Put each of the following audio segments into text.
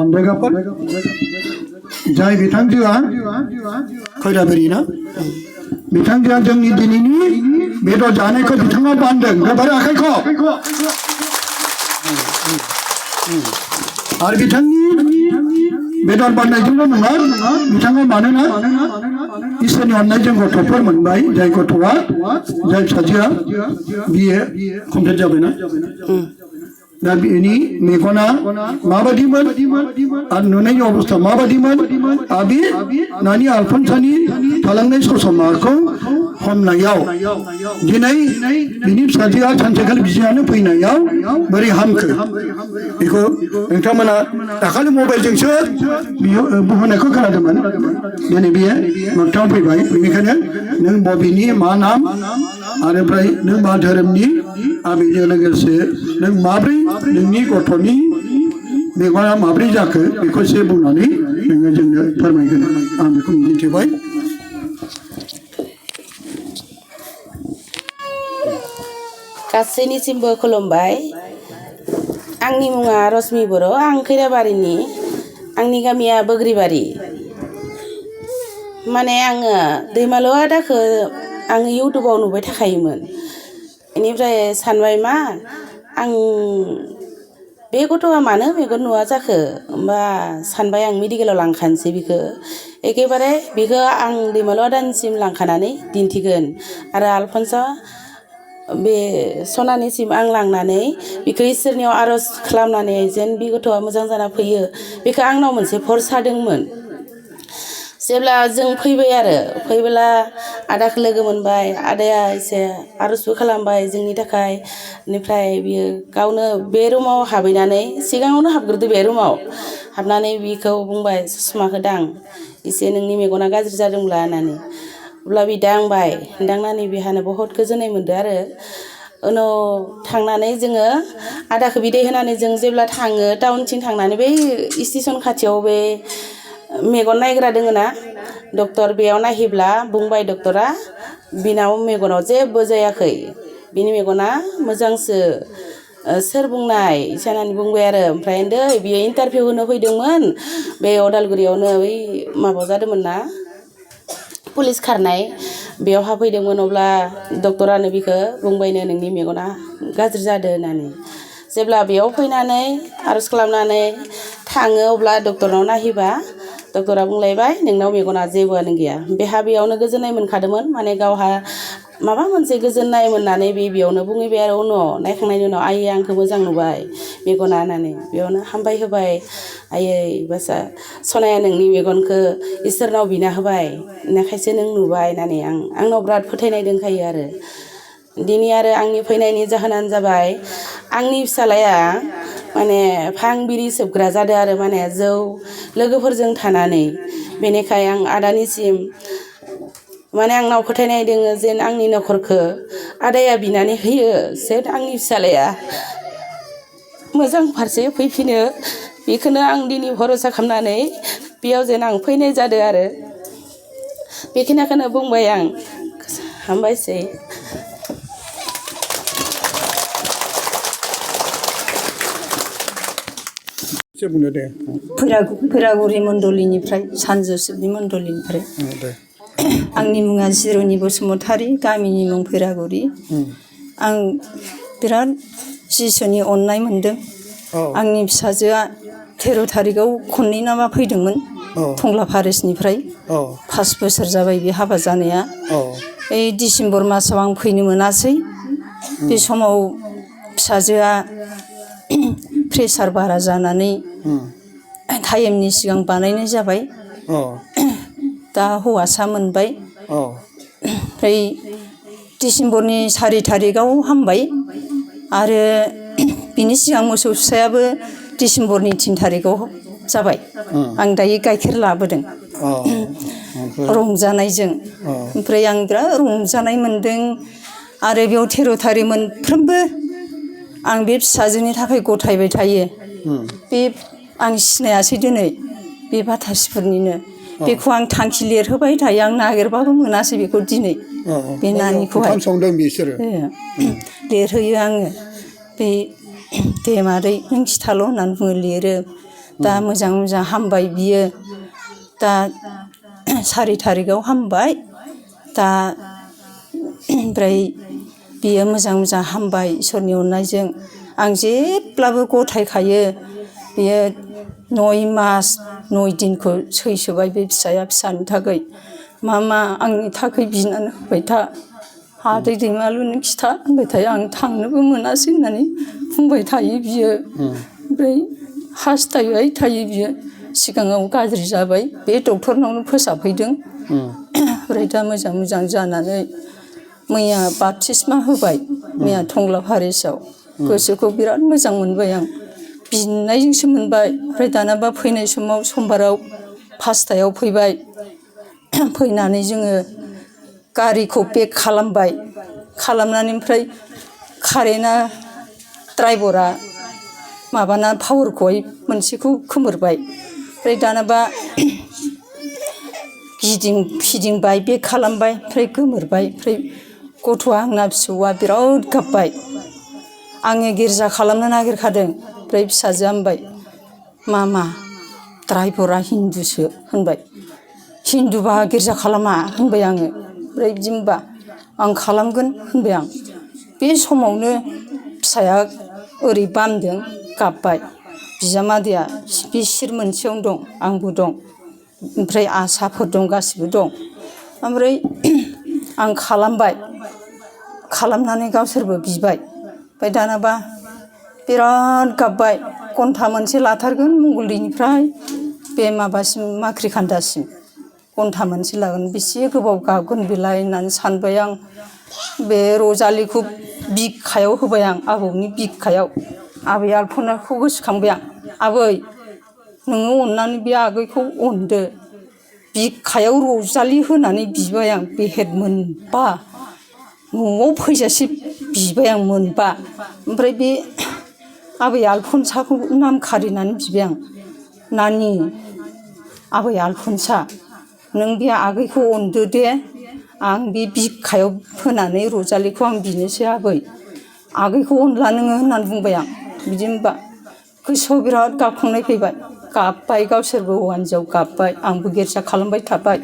अन्धेगापर जाय बिथांजोआ खैराबारिना बिथांजोआ जोंनि दिनैनि बेदर जानायखौ बिथाङा बानदों गोबार आखाइखौ आरो बिथांनि बेदर बाननायजोंल' नङा बिथाङा मानोना इसोरनि अननायजों गथ'फोर मोनबाय जाय गथ'आ जाय फिसाजोआ बिए कमप्लिट जाबायना दा बेनि मेगना माबादिमोन आरो नुनायनि अबस्था माबादिमोन आबि नानि आलफनसानि थालांनाय ससमाखौ हमनायाव दिनै बिनि फिसाजोआ सानसेखालि बिजानो फैनायाव बोरै हामखो बेखौ नोंथांमोना दाखालि मबाइलजोंसो होनायखौ खोनादोंमोन दिनै बियो मोगथाङाव फैबाय बेनिखायनो नों बबेनि मा नाम आरो ओमफ्राय नों मा धोरोमनि आरो बेजों लोगोसे नों माब्रै नोंनि गथ'नि मेगना माब्रै जाखो बेखौ एसे बुंनानै नोङो जोंनो फोरमायगोन आं बेखौ मिजिंथिबाय गासैनिसिमबो खुलुमबाय आंनि मुङा रश्मि बर' आं खैराबारिनि आंनि गामिया बोग्रिबारि माने आङो दैमालु आदाखौ आङो इउटुबाव नुबाय थाखायोमोन बेनिफ्राय सानबाय मा आं बे गथ'आ मानो मेगन नुवा जाखो होमबा सानबाय आं मेडिकेलाव लांखानोसै बिखौ एखेबारे बिखौ आं दैमालु आदानिसिम लांखानानै दिन्थिगोन आरो आलफनसा बे सनानिसिम आं लांनानै बिखौ इसोरनियाव आर'ज खालामनानै जेन बे गथ'आ मोजां जाना फैयो बेखौ आंनाव मोनसे भरसा दंमोन जेब्ला जों फैबाय आरो फैबोला आदाखौ लोगो मोनबाय आदाया एसे आर'जबो खालामबाय जोंनि थाखाय बेनिफ्राय बियो गावनो बे रुमाव हाबहैनानै सिगाङावनो हाबग्रोदो बे रुमाव हाबनानै बिखौ बुंबाय ससमाखौ दां एसे नोंनि मेगना गाज्रि जादोंब्ला होननानै अब्ला बि दांबाय दांनानै बिहानो बहुद गोजोननाय मोनदों आरो उनाव थांनानै जोङो आदाखौ बिदाय होनानै जों जेब्ला थाङो टाउनथिं थांनानै बै स्टेसन खाथियाव बे मेगन नायग्रा दोङो ना डक्टर बेयाव नायहैब्ला बुंबाय डक्टरा बिनाव मेगनाव जेबो जायाखै बिनि मेगना मोजांसो सोर बुंनाय जानानै बुंबाय आरो ओमफ्राय दै बियो इन्टारभिउ होनो फैदोंमोन बे अदालगुरियावनो बै माबा जादोंमोन ना पुलिस खारनाय बेयाव हाफैदोंमोन अब्ला डक्टरानो बिखौ बुंबायनो नोंनि मेगना गाज्रि जादों होननानै जेब्ला बेयाव फैनानै आर'ज खालामनानै थाङो अब्ला डक्टरनाव नायहैबा डक्टरा बुंलायबाय नोंनाव मेगना जेबोआनो गैया बेहा बेयावनो गोजोननाय मोनखादोंमोन माने गावहा माबा मोनसे गोजोननाय मोननानै बेयावनो बुंहैबाय आरो उनाव नायखांनायनि उनाव आइयै आंखौ मोजां नुबाय मेगना होननानै बेयावनो हामबाय होबाय आइयै बासा सनाया नोंनि मेगनखौ इसोरनाव बिना होबाय इनिखायसो नों नुबाय होननानै आंनाव बिराद फोथायनाय दंखायो आरो दिनै आरो आंनि फैनायनि जाहोनानो जाबाय आंनि फिसालाया माने भां बिरि सोबग्रा जादों आरो माने जौ लोगोफोरजों थानानै बेनिखाय आं आदानिसिम माने आंनाव फोथायनाय दोङो जेन आंनि नखरखौ आदाया बिनानै होयो जेन आंनि फिसालाया मोजां फारसे फैफिनो बेखौनो आं दिनै भरसा खालामनानै बेयाव जेन आं फैनाय जादों आरो बेखिनिखौनो बुंबाय आं हामबायसै फैरागुरि मण्डलिनिफ्राय सानजौसेबनि मण्डलिनिफ्राय आंनि मुङा जिर'नि बसुमतारी गामिनि मुं फैरागुरि आं बिराद जिसुनि अननाय मोनदों आंनि फिसाजोआ 13 थारिखआव खननै नामा फैदोंमोन टंला फारिसनिफ्राय 5 बोसोर जाबाय बे हाबा जानाया ओइ डिसेम्बर मासाव आं फैनो मोनासै बे समाव फिसाजोआ प्रेसार बारा जानानै टाइमनि सिगां बानायनाय जाबाय दा हौवासा मोनबाय ओमफ्राय डिसेम्बरनि 4 थारिखआव हामबाय आरो बिनि सिगां मोसौ फिसायाबो डिसेम्बरनि 3 थारिखआव जाबाय आं दायो गाइखेर लाबोदों रंजानायजों ओमफ्राय आं बिराद रंजानाय मोनदों आरो बेयाव 13 थारिख मोनफ्रोमबो आं बे फिसाजोनि थाखाय गथायबाय थायो बे आं सिनायासै दिनै बे बाथासिफोरनिनो बेखौ आं थांखि लिरहोबाय थायो आं नागिरबाबो मोनासै बेखौ दिनै बे नानिखौहाय लिरहोयो आङो बे दे मादै नों खिथाल' होननानै बुङो लिरो दा मोजां मोजां हामबाय बियो दा 4 थारिखआव हामबाय दा ओमफ्राय बियो मोजां मोजां हामबाय इसोरनि अननायजों आं जेब्लाबो गथायखायो बियो 9 मास 9 दिनखौ सैसोबाय बे फिसाया फिसानि थाखाय मामा आंनि थाखाय बिनानै होबाय था हादै दैमालु नों खिथा होनबाय थायो आं थांनोबो मोनासै होननानै बुंबाय थायो बियो ओमफ्राय हास्थायबाय थायो बियो सिगाङाव गाज्रि जाबाय बे डक्टरनावनो फोसाबहैदों ओमफ्राय दा मोजां मोजां जानानै मैया बाप्तिस्मा होबाय मैया टंला पारिसआव गोसोखौ बिराद मोजां मोनबाय आं बिनायजोंसो मोनबाय ओमफ्राय दानाबा फैनाय समाव समबाराव 5थायाव फैबाय फैनानै जोङो गारिखौ बेक खालामबाय खालामनानै ओमफ्राय कारेन्टआ ड्राइभारा माबाना पावारखौहाय मोनसेखौ खोमोरबाय ओमफ्राय दानाबा फिदिंबाय बेक खालामबाय ओमफ्राय गोमोरबाय ओमफ्राय गथ'आ आंना फिसौआ बिराद गाबबाय आङो गिर्जा खालामनो नागिरखादों ओमफ्राय फिसाजोआ होनबाय मामा ड्राइभारा हिन्दुसो होनबाय हिन्दुबा गिर्जा खालामा होनबाय आङो ओमफ्राय बिदि होनबा आं खालामगोन होनबाय आं बे समावनो फिसाया ओरै बामदों गाबबाय बिजामादैया बे सिर मोनसेयावनो दं आंबो दं ओमफ्राय आसाफोर दं गासिबो दं ओमफ्राय आं खालामबाय खालामनानै गावसोरबो बिबाय ओमफ्राय दानाबा बिराद गाबबाय घन्टा मोनसे लाथारगोन मंगलदैनिफ्राय बे माबासिम माख्रिखान्दासिम घन्टा मोनसे लागोन बेसे गोबाव गाबगोन बेलाय होननानै सानबाय आं बे रजालिखौ बिखायाव होबाय आं आबौनि बिखायाव आबै आलपनाखौ गोसोखांबाय आं आबै नोङो अननानै बे आगैखौ अनदो बिखायाव रजालि होनानै बिबाय आं बेहेद मोनबा न'आव फैजासे बिबाय आं मोनबा ओमफ्राय बे आबै आलफनसाखौ नाम खारिनानै बिबाय आं नानि आबै आलफनसा नों बे आगैखौ अनदो दे आं बे बिखायाव होनानै रजालिखौ आं बिनोसै आबै आगैखौ अनला नोङो होननानै बुंबाय आं बिदि होनबा गोसोआव बिराद गाबखांनाय फैबाय गाबबाय गावसोरबो हौवा हिन्जाव गाबबाय आंबो गिर्जा खालामबाय थाबाय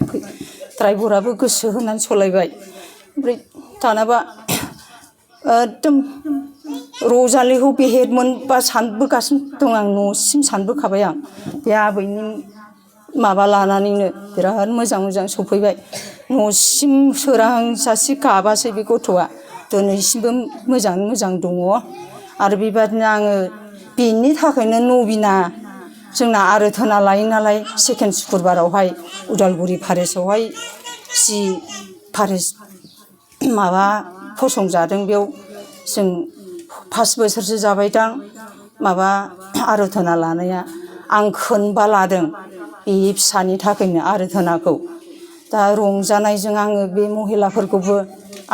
ड्राइभाराबो गोसो होनानै सालायबाय ओमफ्राय दानाबा एकदम रजालिखौ बेहेद मोनबा सानबोगासिनो दं आं न'सिम सानबोखाबाय आं बे आबैनि माबा लानानैनो बिराद मोजां मोजां सफैबाय न'सिम सोरांजासे गाबासै बे गथ'आ दिनैसिमबो मोजाङै मोजां दङ आरो बेबादिनो आङो बेनि थाखायनो नबिना जोंना आराधना लायो नालाय सेकेन्ड सुक्रुबारावहाय उदालगुरि पारिसआवहाय जि पारिस माबा फसंजादों बेयाव जों 5 बोसोरसो जाबायदां माबा आराधना लानाया आं खोनबा लादों बे फिसानि थाखायनो आराधनाखौ दा रंजानायजों आङो बे महिलाफोरखौबो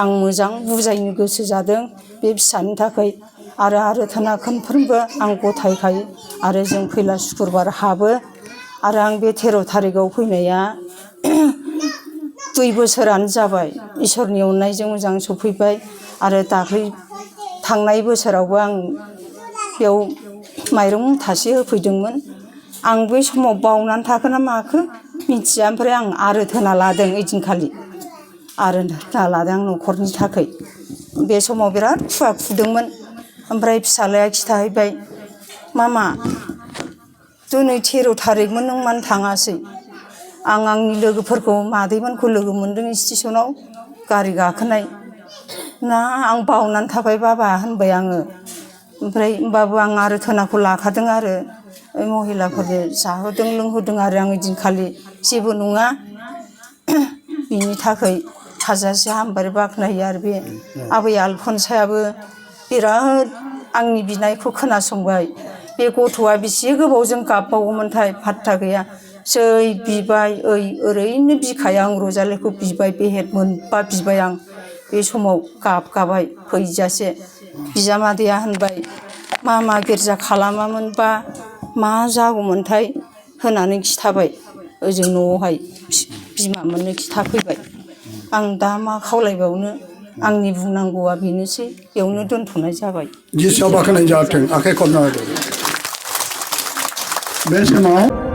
आं मोजां बुजायनो गोसो जादों बे फिसानि थाखाय आरो आराधना खनफ्रोमबो आं गथायखायो आरो जों फैला सुक्रुबार हाबो आरो आं बे 13 थारिखआव फैनाया 2 बोसोरानो जाबाय इसोरनि अननायजों मोजां सफैबाय आरो दाख्लै थांनाय बोसोरावबो आं बेयाव माइरं मुथासे होफैदोंमोन आं बै समाव बावनानै थाखो ना माखो मिथिया ओमफ्राय आं आराधना लादों ओइदिनखालि आराधना लादों आं न'खरनि थाखाय बे समाव बिराद खुवा खुदोंमोन ओमफ्राय फिसालाया खिथाहैबाय मामा दिनै 13 थारिखमोन नों मानो थाङासै आं आंनि लोगोफोरखौ मादैमोनखौ लोगो मोनदों स्टेसनाव गारि गाखोनाय ना आं बावनानै थाबाय बाबा होनबाय आङो ओमफ्राय होमबाबो आं आराधनाखौ लाखादों आरो महिलाफोरनो जाहोदों लोंहोदों आरो आं ओइदिनखालि जेबो नङा बिनि थाखाय हाजासे हामबाय बाख्नायो आरो बे आबै आलफनसायाबो बिराद आंनि बिनायखौ खोनासंबाय बे गथ'आ बेसे गोबावजों गाबबावोमोनथाय फात्ता गैया जै बिबाय ओरैनो बिखाया आं रजालिखौ बिबाय बेहेद मोनबा बिबाय आं बे समाव गाबगाबाय फैजासे बिजामादैया होनबाय मामा गिर्जा खालामामोनबा मा जागौमोनथाय होननानै खिथाबाय ओजों न'आवहाय बिमा मोननो खिथाफैबाय आं दा मा खावलायबावनो आंनि बुंनांगौआ बेनोसै बेयावनो दोनथ'नाय जाबाय जिसुआ बाख्नाय जाथों आखाइ खबना होदो बे समाव